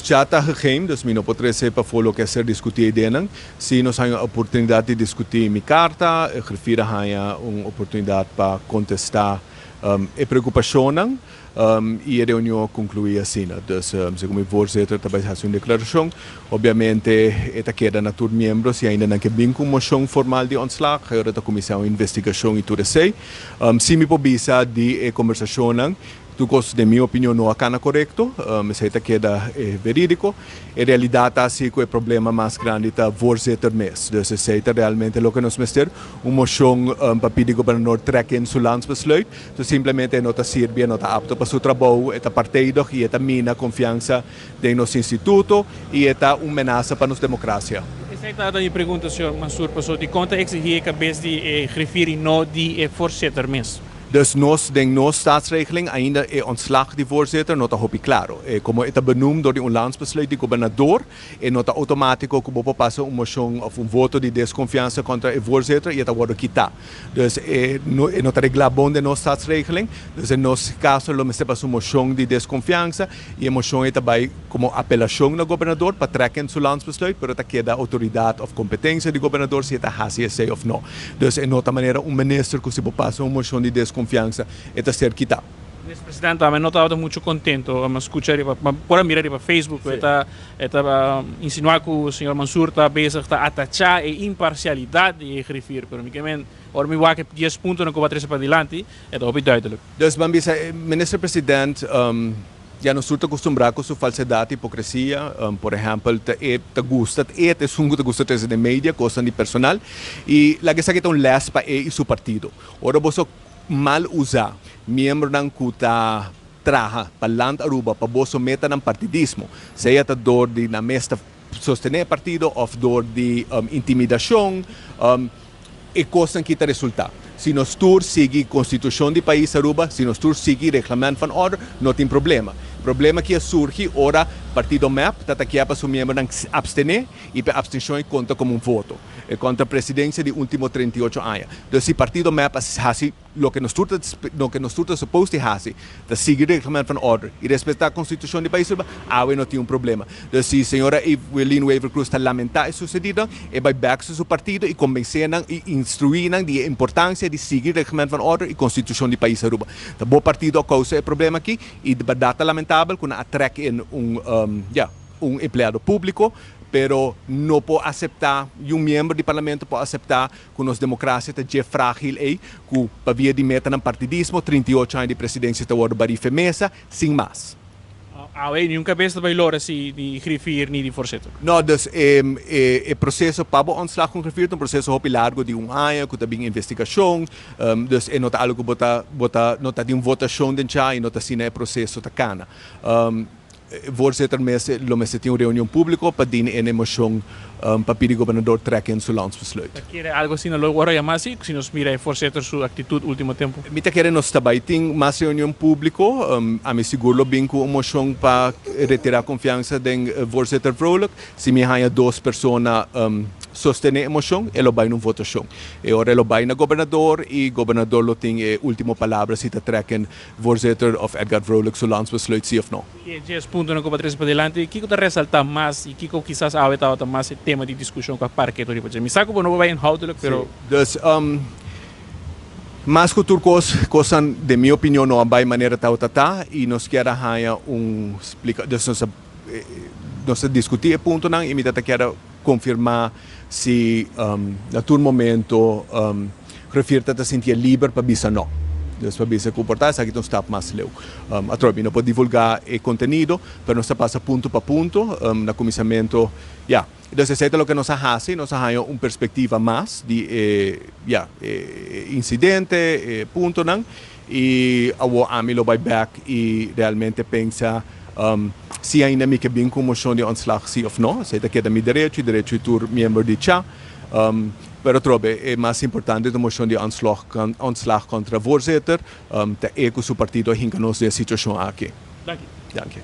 Cha ta geheim, dus mi no por trece pafó loke a ser discutí eidennan. Si nos haña un oportunidad di discutí mi carta, e griffier a haña un oportunidad pa contestá e preocupacionnan y e reunion a concluí asina. Dus segun mi voorzitter ta bai haci un declaracion. Obviamente e ta keda na tur miembro si ainda nan ke bin cu un mocion formal di ontslag, ora ta cuminsa un investigacion y tur esey. Si mi por bisa di e conversacionnan, tur cos den mi opinion no a cana corecto, esey ta keda veridico. E realidad ta asi cu e problema mas grandi ta voorzitter mes. Dus esey ta realmente loke nos mester, un mocion pa pidi gobernador trek in su landsbesluit. So simplemente e no ta sirbi, e no ta apto pa su trabou, e ta partijdig y e ta mina confiansa den nos instituto y e ta un menasa pa nos democracia. Esey tabata mi pregunta, señor Mansur, pasobra dicon ta exigi e cabes di e griffier y no di e voorzitter mes? Dus nos den nos staatsregeling ainda e ontslag di voorzitter no ta hopi claro. E como e ta benoemd door di un landsbesluit di gobernador, e no ta automatico cu bo por pasa un mocion of un voto di desconfiansa contra e voorzitter y e ta wordo kita. Dus e no e no ta regla bon den nos staatsregeling. Dus den nos caso lo mester pasa un mocion di desconfiansa y e mocion ei ta bay como apelacion na gobernador pa trekken su landsbesluit, pero ta keda autoridad of competencia di gobernador si e ta haci esey of no. Dus e no ta manera un minister cu si bo pasa un mocion di desconfiansa e ta ser kita. Minister President tambe no tabata mucho contento. Mi a scucha riba, mi por a mira riba Facebook cu e ta insinua cu señor Mansur ta bezig ta atacha e imparcialidad di e griffier. Pero mi ke men, ora mi wak e 10 puntonan cu bo a trece padilanti, e ta hopi duidelijk. Dus ban bisa, Minister President ya nos tur ta acostumbra cu su falsedad y hipocresia. Por ehempel, ta e ta gusta, e ta esun cu ta gusta trece den media, cosnan di personal. Y laga esaki ta un les pa e y su partido. Ora boso mal usa miembronan cu ta traha pa Land Aruba pa boso metanan partidismo, sea ta door di nan mes ta sostene e partido of door di intimidacion, e cosnan ki ta resulta. Si nos tur sigui Constitucion di pais Aruba, si nos tur sigui Reglement van Orde, no tin problema. Problema ki a surgi ora partido MEP ta takia pa su miembronan abstene y pa abstencion e conta como un voto. E contra presidencia di ultimo 38 aña. Dus si partido MEP a haci loke nos tur ta supposed di haci, ta sigui Reglement van Orde y respeta Constitucion di pais Aruba, awe no tin un problema. Dus si señora Evelyn Wever-Croes ta lamenta e sucedido, e bay back su partido y convence nan y instrui nan di e importancia di sigui Reglement van Orde y Constitucion di pais Aruba. Ta bo partido a causa e problema aki y di berdad ta lamentabel cu nan a trek in ja, un empleado publico, pero no por acepta, y un miembro di parlamento por acepta cu nos democracia ta dje fragil ey, cu pa via di metanan partidismo, 38 aña di presidencia ta wordo bari riba mesa, sin mas. Awe, ni un cabes ta bay lora si di griffier ni di voorzitter. No, dus e proceso pa bo ontslag cu griffier ta un proceso hopi largo di un aña, cu ta bin investigacion, dus e no ta algo cu bo ta, no ta di un votacion den cha y no ta asina e proceso ta cana. Voorzitter mes lo mester tin un reunion publico pa dien e mocion pa pidi gobernador trek in su landsbesluit. Kere algo asina lo ora yama asina, si nos mira e voorzitter su actitud ultimo tempo? Mi ta kere nos ta bay tin mas reunion publico, ami sigur lo bin cu un mocion pa retira confiansa den voorzitter Vrolijk. Si mi haya dos persona sostene e mocion, e lo bay na votacion. E ora e lo bay na gobernador y gobernador lo tin e ultimo palabra si ta trekken voorzitter of Edgar Vrolijk su landsbesluit si of no. E 10 puntonan cu bo a trece padilanti, kico ta resalta mas y kico kisas awe tabata mas e tema di discusion cu a para keto riba dje? Mi sa cu bo no bay inhoudelijk, pero. Dus, mas cu tur cos, cosnan, den mi opinion, no a bay manera tabata ta y nos kier a haya un explica, dus nos a discuti e puntonan y mi ta kier confirma si na tur momento griffier ta sinti liber pa bisa no. Dus pa bisa cu por ta esaki ta un stap mas leu. Atrobe, no por divulga e contenido, pero nos ta pasa punto pa punto na cuminsamento, ja. Dus esey ta loke nos a haci, nos a haya un perspectiva mas di e, ja, e incidente, e puntonan, y awo ami lo bay back y realmente pensa si ainda mi ke bin cu mocion di ontslag si of no. Esey ta keda mi derecho y derecho di tur miembro di CHA. Pero trobe, e mas importante ta mocion di ontslag contra voorzitter, ta e cu su partido a hinca nos den e situacion aki. Danki. Danki.